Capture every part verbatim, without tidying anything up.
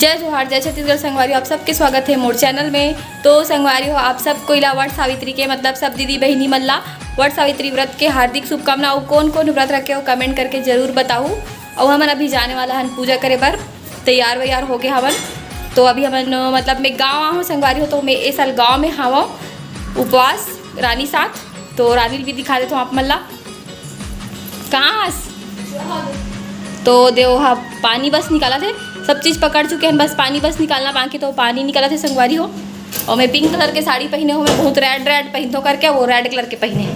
जय जोहार, जय छत्तीसगढ़ संगवारी हो, आप सबके स्वागत हे मोर चैनल में। तो संगवारी हो, आप सब कोई ला वट सावित्री के, मतलब सब दीदी बहिनी मन ला वट सावित्री व्रत के हार्दिक शुभकामना। अउ कोन कोन व्रत रखे हो, कमेंट करके जरूर बताहू। अउ हमन अभी जाने वाला हन पूजा करे बर, तैयार वैयार हो गए हवन। तो अभी हमन, मतलब मैं गाँव आहूँ संगवारी हो, तो मैं ए साल गाँव में हावव उपवास रानी साथ। तो रानी ल भी दिखा देथव आप मन ला। कहाँ हस? तो देव हा पानी बस निकालत हे, सब चीज पकड़ चुके हैं, बस पानी बस निकालना बाकी। तो पानी निकालत हे संगवारी हो। अउ मैं पिंक कलर के साड़ी पहिने हूँ, मैं बहुत रेड रेड पहिनथव करके वो रेड कलर के पहिने हे,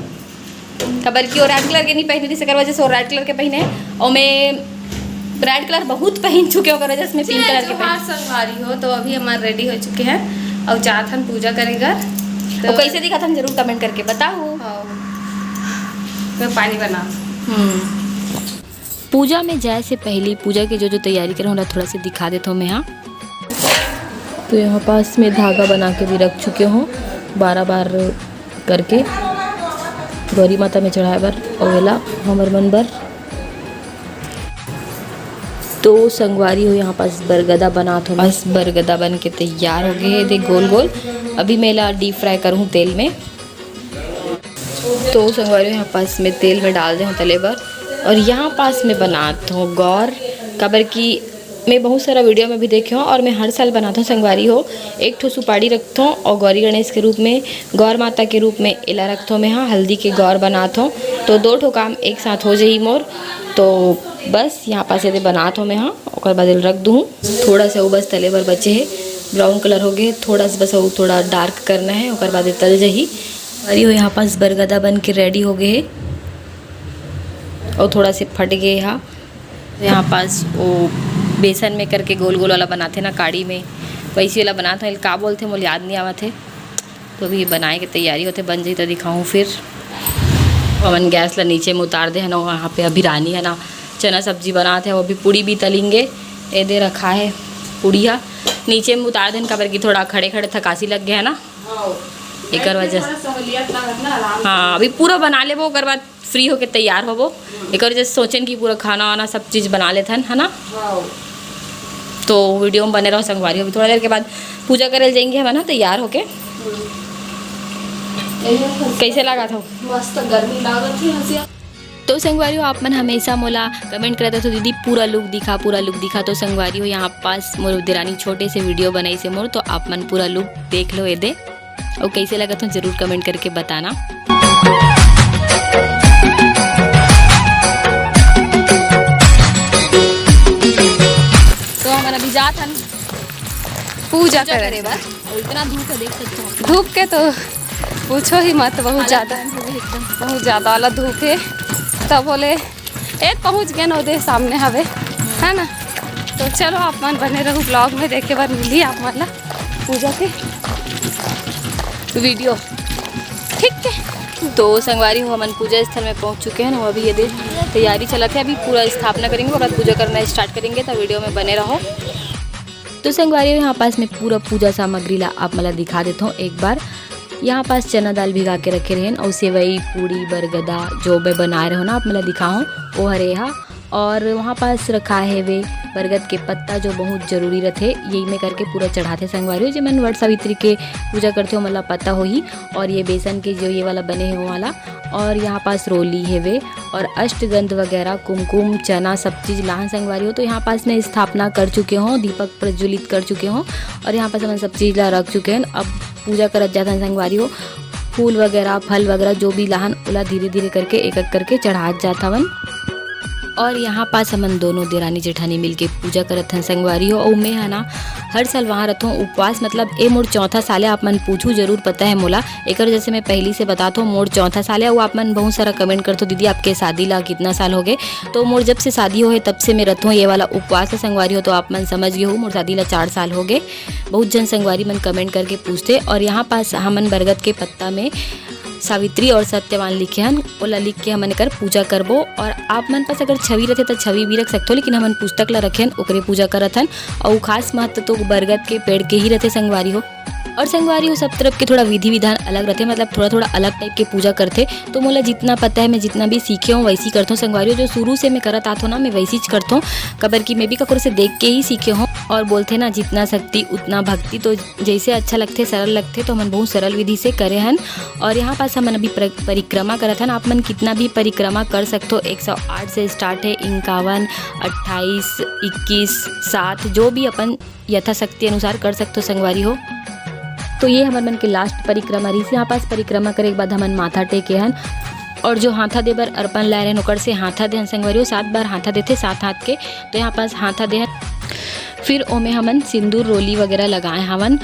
काबर कि वो रेड कलर के नहीं पहिने रहिस, एकर वजह से वो रेड कलर के पहिने हे। अउ मैं रेड कलर बहुत पहिन चुके हूँ, ओकर वजह से मैं पिंक जय कलर के जोहार पहिने। संगवारी हो, तो अभी हमार रेडी हो चुके हैं अउ जात हन पूजा करे बर। तो तो कैसे दिखत हन, जरूर कमेंट करके बताहू। हाँ। मैं पानी बना। हम्म। पूजा में जाए से पहली पूजा के जो जो तैयारी करे, ओला थोड़ा से दिखा देथव मैं हा। तो यहाँ पास में धागा बना के भी रख चुके हूँ, बारह बार करके गौरी माता में चढ़ाए बर, अउ एला हमर मन बर। तो संगवारी हो, यहाँ पास बरगदा बनात हो, बस बरगदा बन के तैयार हो गए हे, देख गोल गोल। अभी मैं एला डीप फ्राई करूँ तेल में। तो संगवारी हो, यहाँ पास में तेल में डाल दे हूँ तले बर, अउ यहाँ पास में बनात हूँ गौर, काबर कि मैं बहुत सारा वीडियो में भी देखे हूँ अउ मैं हर साल बनात हूँ संगवारी हो। एक ठो सुपारी रखथों अउ गौरी गणेश के रूप में, गौर माता के रूप में एला रखथों मैं हा, हल्दी के गौर बनात हूँ। तो दो ठो काम एक साथ हो जाही मोर। तो बस यहाँ पास एदे बनात हूँ मैं हा, ओकर बाद एला रख दूँ। थोड़ा से वो बस तले बर बचे हे, ब्राउन कलर हो गए, थोड़ा सा बस वो थोड़ा डार्क करना है, ओकर बाद ये तल जाही। अरे वो यहाँ पास बरगदा बन के रेडी हो गए हे अउ थोड़ा से फट गए हा। यहाँ पास वो बेसन में करके गोल गोल वाला बनाते ना काड़ी में, वैसे वाला बनाते हैं, का बोलते मोला याद नहीं आवत है। तो अभी बनाए के तैयारी होते, बन जाही तो दिखाऊँ फिर। हमन गैस ला नीचे में उतार दे हन, वहाँ पे अभी रानी है ना चना सब्जी बनात है, वो भी पूड़ी भी तलिंगे। एदे रखा है पूड़िया नीचे में उतार देन, काबर कि थोड़ा खड़े खड़े थकासी लग गया है ना, हाँ। एकर ऐसे वजह से। थोड़ा सहूलियत लागत ना, आराम से। हाँ, अभी पूरा बना लेबो, ओकर बाद फ्री होके तैयार होबो। हम्म। एकर वजह से सोचेन कि पूरा खाना वाना सब चीज बना लेथन, है ना? हाँ। तो वीडियो में बने रहो संगवारी, अभी थोड़ा देर के बाद पूजा करे ल जाएंगे हम, है ना, तैयार होके। हम्म। यही है। कैसे लागत हो? मस्त गर्मी लागत है हंसिया। तो संगवारी हो, आप मन हमेशा मोला कमेंट करत हो, "दीदी पूरा लुक दिखा, पूरा लुक दिखा।" तो संगवारी हो, यहाँ पास मोर देरानी छोटे से वीडियो बनाई से मोर, तो आप मन पूरा लुक देख लो एदे, अउ कैसे लगत हो जरूर कमेंट करके बताना। तो हमन अभी जात हन पूजा पूजा करे। करे बर। अउ इतना धूप है, देख सकते हो। धूप के तो पूछो ही मत, बहुत हालत ज्यादा, बंद हो गई एकदम। बहुत ज्यादा वाला धूप है। तब बोले, ए, पहुंच गए नवदेव सामने हवे, है ना? तो चलो, आप मन बने रहो ब्लॉग में, देखे बर मिली आप मन ला पूजा के वीडियो, ठीक है? तो संगवारी हो, हमन पूजा स्थल में पहुंच चुके हैं ना, अभी ये दे तैयारी चलत है, अभी पूरा स्थापना करेंगे, ओकर बाद पूजा करना स्टार्ट करेंगे, तो वीडियो में बने रहो। तो संगवारी हो, यहाँ पास में पूरा पूजा सामग्री ला आप मन ला दिखा देथों एक बार। यहाँ पास चना दाल भिगा के रखे रहेन अउ सेवई, पूड़ी, बरगदा जो मैं बनाए रहो ना, आप मन ला दिखाओ, वो हरे हा। और वहाँ पास रखा है वे बरगद के पत्ता, जो बहुत जरूरी रथे, यही में करके पूरा चढ़ाथे संगवारी हो। जे मन वट सावित्री के पूजा करथे, ओमन ला पता होही। और ये बेसन के जो ये वाला बने हे, वो वाला, और यहाँ पास रोली हेवे और अष्टगंध वगैरह, कुमकुम, चना, सब चीज लाहन संगवारी हो। तो यहाँ पास मैं स्थापना कर चुके हों, दीपक प्रज्वलित कर चुके हों और यहाँ पास हमन सब चीज ला रख चुके हैं। अब पूजा करत जात हन संगवारी हो, फूल वगैरह, फल वगैरह जो भी लाहन, ओला धीरे धीरे करके एक एक करके चढ़ात जात हवन। और यहाँ पास हमन दोनों देरानी जेठानी मिलके पूजा करत हन संगवारी हो। अउ मैं ह ना हर साल वहाँ रहथों उपवास, मतलब ए मोर चौथा साल है। आप मन पूछू जरूर, पता है मोला, एकर वजह से मैं पहली से बतात हों, मोर चौथा साल है। अउ आप मन बहुत सारा कमेंट करथो, "दीदी आपके शादी ला कितना साल हो गए?" तो मोर जब से शादी हो है तब से मैं रहथों ये वाला उपवास है संगवारी हो। तो आप मन समझ गए हो, मोर शादी ला चार साल हो गए। बहुत झन संगवारी मन कमेंट करके पूछथे। और यहाँ पास हमन बरगद के पत्ता में सावित्री और सत्यवान लिखे हन, ओला लिख के हमन एकर पूजा करबो। और आप मन पास अगर छवि रथे त छवि भी रख सकथो, लेकिन हमन पुस्तक ला रखे हन, ओकरे पूजा करत हन। अउ खास महत्व तो बरगद के पेड़ के ही रथे संगवारी हो। और संगवारी हो, सब तरफ के थोड़ा विधि विधान अलग रथे, मतलब थोड़ा थोड़ा अलग टाइप के पूजा करथे। तो मोला जितना पता है, मैं जितना भी सीखे हों वैसी करथों संगवारी हो। जो शुरू से मैं करत आत हों ना, मैं वैसी च करथों, काबर कि मैं भी ककरो से देख के ही सीखे हों। और बोलथे ना, जितना शक्ति उतना भक्ति। तो जैसे अच्छा लगथे, सरल लगथे, तो हमन बहुत सरल विधि से करे हन। और यहाँ पास हमन अभी प्र-, परिक्रमा करत हन। आप मन कितना भी परिक्रमा कर सकथो, एक सौ आठ से स्टार्ट है, इक्यावन, अट्ठाईस, इक्कीस, सात, जो भी अपन यथाशक्ति अनुसार कर सकथो संगवारी हो। तो ये हमर मन के लास्ट परिक्रमा रहिस। यहाँ पास परिक्रमा करे के बाद हमन माथा टेके हन और जो हाथा दे बर अर्पण लाए रहन ओकर से हाथा देहन संगवारी हो। सात बार हाथा देथे, सात हाथ के। तो यहाँ पास हाथा देहन, फिर ओमे हमन सिंदूर, रोली वगैरह लगाए हवन।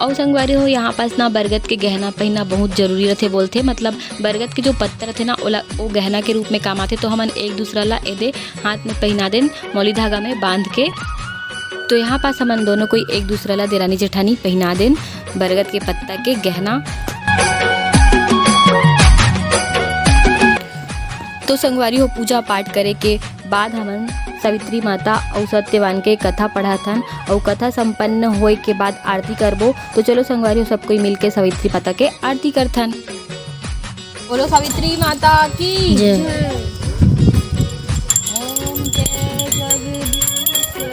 अउ संगवारी हो, यहाँ पास ना बरगद के गहना पहिनना बहुत जरूरी रथे बोलथे, मतलब बरगद के जो पत्ता रथे ना, ओला ओ गहना के रूप में काम आथे। तो हमन एक दूसरा ला एदे हाथ में पहिना देन, मौली धागा में बांध के। तो यहाँ पास हमन दोनों कोई एक दूसरा ला, देरानी जेठानी, पहिना देन बरगद के पत्ता के गहना। तो संगवारी हो, पूजा पाठ करे के बाद हमन सावित्री माता अउ सत्यवान के कथा पढ़त हन अउ कथा संपन्न होए के बाद आरती करबो। तो चलो संगवारी हो, सब कोई मिलके सावित्री माता के आरती करथन। बोलो सावित्री माता की जय। ओम जय जगदीश हरे,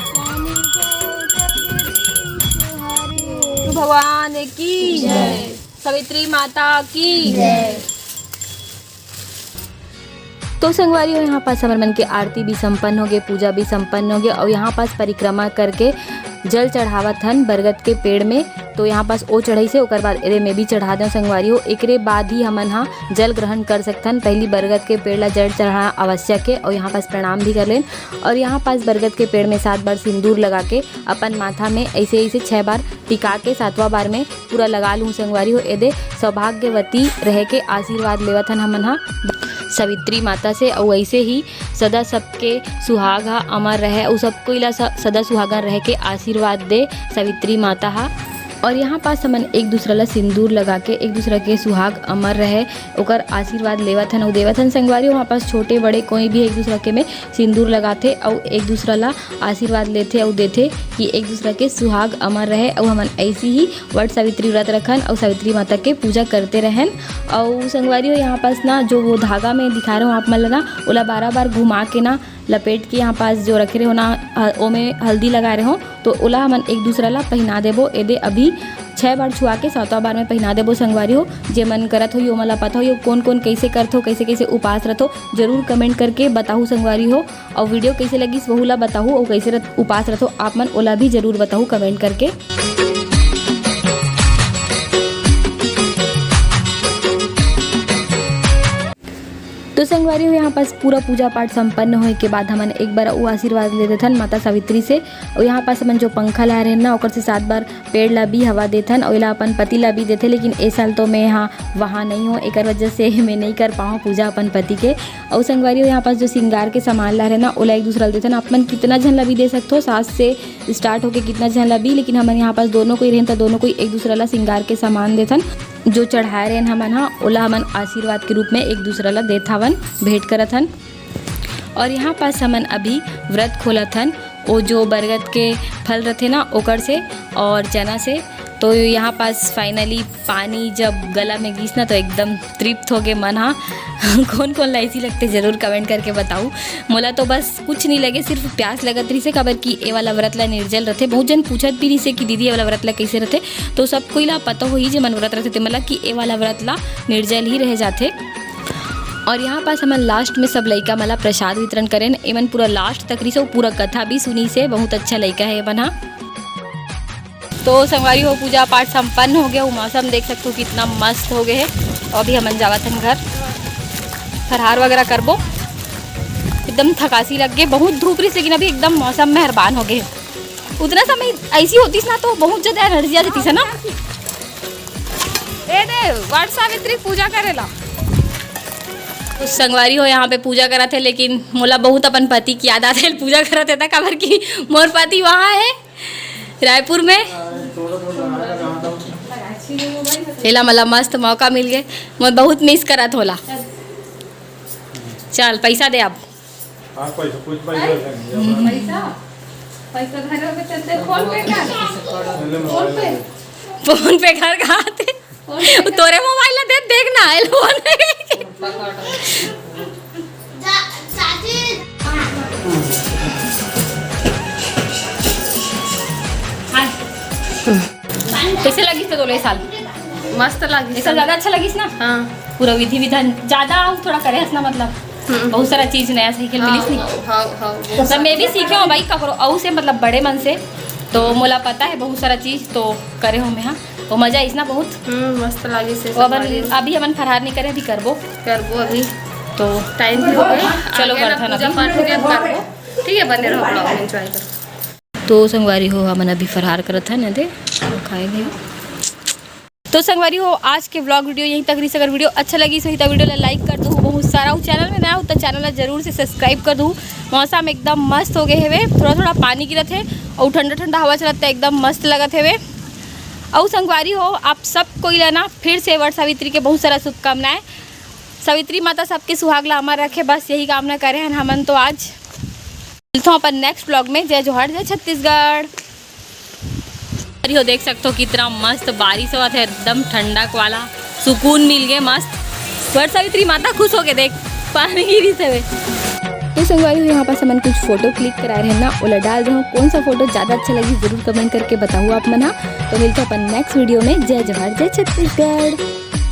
स्वामी जय जगदीश हरे। विष्णु भगवान की जय। सावित्री माता की जय। तो संगवारी हो, यहाँ पास हमर मन के आरती भी संपन्न होगे, पूजा भी संपन्न होगे अउ यहाँ पास परिक्रमा करके जल चढ़ावत हन बरगद के पेड़ में। तो यहाँ पास ओ चढ़ाइस हे, ओकर बाद एदे में भी चढ़ा देव संगवारी हो। एकरे बाद ही हमन हा जल ग्रहण कर सकथन। पहली बरगद के पेड़ ला जल चढ़ाना आवश्यक हे अउ यहाँ पास प्रणाम भी कर लेन। और यहाँ पास बरगद के पेड़ में सात बार सिंदूर लगा के अपन माथा में ऐसे ऐसे छह बार टिका के सातवां बार में पूरा लगा लूँ संगवारी हो। एदे सौभाग्यवती रहे के आशीर्वाद लेवत हन हमन हा सावित्री माता से। अउ ऐसे ही सदा सबके सुहाग हा अमर रहे, अउ सब कोई ला स-, सदा सुहागन रहे के आशीर्वाद दे सावित्री माता हा। और यहाँ पास हमन एक दूसरा ला सिंदूर लगा के एक दूसरा के सुहाग अमर रहे, ओकर आशीर्वाद लेवत हन अउ देवत हन संगवारी। वहाँ पास छोटे बड़े कोई भी एक दूसरा के में सिंदूर लगाथे अउ एक दूसरा ला आशीर्वाद लेथे अउ देथे कि एक दूसरा के सुहाग अमर रहे। अउ हमन ऐसी ही वट सावित्री व्रत रखन अउ सावित्री माता के पूजा करते रहन। अउ संगवारी हो, यहाँ पास ना जो वो धागा में दिखा रहे हो आप मन ला ना, ओला बारह बार घुमा के ना लपेट के यहाँ पास जो रखे रहे हो ना, ह-, ओमे हल्दी लगा रहे हो, तो ओला हमन एक दूसरा ला पहिना देबो। एदे अभी छह बार छुआ के सातवां बार में पहिना देबो संगवारी हो। जे मन करत हो, यो मन ला पता हो, यो कोन कोन कैसे करथो, कैसे कैसे उपास रथो, जरूर कमेंट करके बताहू संगवारी हो। अउ वीडियो कैसे लगिस वहू ला बताहू, अउ कैसे रत-, उपास रथो आप मन, ओला भी जरूर बताहू कमेंट करके। तो संगवारी हो, यहाँ पास पूरा पूजा पाठ संपन्न होए के बाद हमन एक बार अउ आशीर्वाद ले देथन माता सावित्री से। अउ यहाँ पास हमन जो पंखा लाए रहन ना, ओकर से सात बार पेड़ ला भी हवा देथन, अउ एला अपन पति ला भी देथे। लेकिन ए साल तो मैं यहाँ वहाँ नहीं हूँ, एकर वजह से मैं नहीं कर पाऊँ पूजा अपन पति के। अउ संगवारी हो, यहाँ पास जो श्रृंगार के सामान ला रहे ना, ओला एक दूसरा ला देथन। आप मन कितना झन ला भी दे सकथो, सास से स्टार्ट होके कितना झन ला भी, लेकिन हमन यहाँ पास दोनों कोई रहन, त दोनों कोई एक दूसरा ला श्रृंगार के सामान देथन। जो चढ़ाए रहन हमन हा, ओला हमन आशीर्वाद के रूप में एक दूसरा ला देत हवन, भेंट करत हन। और यहाँ पास हमन अभी व्रत खोलत हन, ओ जो बरगद के फल रथे ना, ओकर से और चना से। तो यहाँ पास finally पानी जब गला में गिस ना, तो एकदम तृप्त हो गए मन हा। कौन कौन ला ऐसी लगथे, जरूर कमेंट करके बताऊ। मोला तो बस कुछ नहीं लगे, सिर्फ प्यास लगत रहिसे, काबर कि ए वाला व्रत ला निर्जल रथे। बहुत जन पूछत भी रहिसे कि दीदी, ए वाला व्रत ला कैसे रथे, तो सब कोई ला पता होही जे मन व्रत रथे ते मन ला कि ए वाला व्रत ला निर्जल ही रह जाथे। और यहाँ पास हमन लास्ट में सब लइका मन ला प्रसाद वितरण करेन। एमन पूरा लास्ट तक रहिसे, पूरा कथा भी सुनिसे, बहुत अच्छा लइका है एमन हा। तो संगवारी हो, पूजा पाठ संपन्न हो गया, वो मौसम देख सकते हो कितना मस्त हो गया है। और अभी हमन जावत हन घर, फरहार वगैरह करबो। एकदम थकासी लग गई, बहुत धूप रही, लेकिन अभी एकदम मौसम मेहरबान हो गए। उतना समय ऐसी होतीस ना तो बहुत ज्यादा एनर्जी आ जातीस है ना। ए दे, वट सावित्री पूजा करेला। तो संगवारी हो, यहाँ पे पूजा करत हे, लेकिन मोला बहुत अपन पति की याद आथे पूजा करत हे त, काबर कि मोर पति वहाँ है रायपुर में। एला मला मस्त मौका मिल गए, मैं बहुत मिस करत होला। चल पैसा दे अब। हाँ, पैसा, कुछ पैसा देंगे। पैसा? पैसा घर में चलते, फोन पे कर। फोन पे। फोन पे घर का आते। वो तोरे मोबाइल ला दे, देख ना, एल फोन में। चा-, चाची। कइसे लगिस तोला ये साल? मस्त लगिस। ये साल ज्यादा अच्छा लगिस ना? हाँ। पूरा विधि विधान ज्यादा अउ थोड़ा करे हस ना, मतलब, हम्म। बहुत सारा चीज नया सीखे ल मिलिस नहीं। हाँ, हाँ, वो मतलब, मैं भी सीखे हूँ भाई, ककरो अउ से, मतलब, बड़े मन से, तो मोला पता है बहुत सारा चीज तो करे हूँ मैं। हाँ, तो मजा आइस ना बहुत। हम्म, मस्त लगिस हे तो अपन संगवारी। अभी अपन फरहार नहीं करे, अभी करबो। करबो अभी, तो टाइम भी हो गए। चलो, आगे ना करथन पूजा अभी। पाठ हो गया, करबो। ठीक है, बने रहो, vlog में enjoy करो। तो संगवारी हो, हमन अभी फरहार करत हन, दे खाए दे। तो संगवारी हो, आज के vlog video यहीं तक रहिस। अगर video अच्छा लगिस होही त video ला like कर दू बहुत सारा, अउ channel में नया हो त channel ला जरूर से subscribe कर दू। मौसम एकदम मस्त हो गए हवे, थोड़ा थोड़ा पानी गिरत हे अउ ठंडा ठंडा हवा चलत हे, एकदम मस्त लगत हवे। अउ संगवारी हो, आप सब कोई ला ना फिर से वट सावित्री के बहुत सारा शुभकामनाएं। सावित्री माता सबके सुहाग ला अमर रखे, बस यही कामना करे हन हमन तो आज। मिलथों अपन next vlog में। जय जोहार, जय छत्तीसगढ़। अरे हो, देख सकथो कितना मस्त बारिश होवत हे, एकदम ठंडक वाला सुकून मिल गए, मस्त। वट सावित्री माता खुश हो गए, देख पानी गिरिस हवे। तो संगवारी हो, यहाँ पास हमन कुछ photo click कराए रहे ना, ओला डाल रहे हो। कौन सा photo ज्यादा अच्छा लगी, जरूर comment करके बताओ आप मन हा। तो मिलथों अपन next video में। जय जोहार, जय छत्तीसगढ़।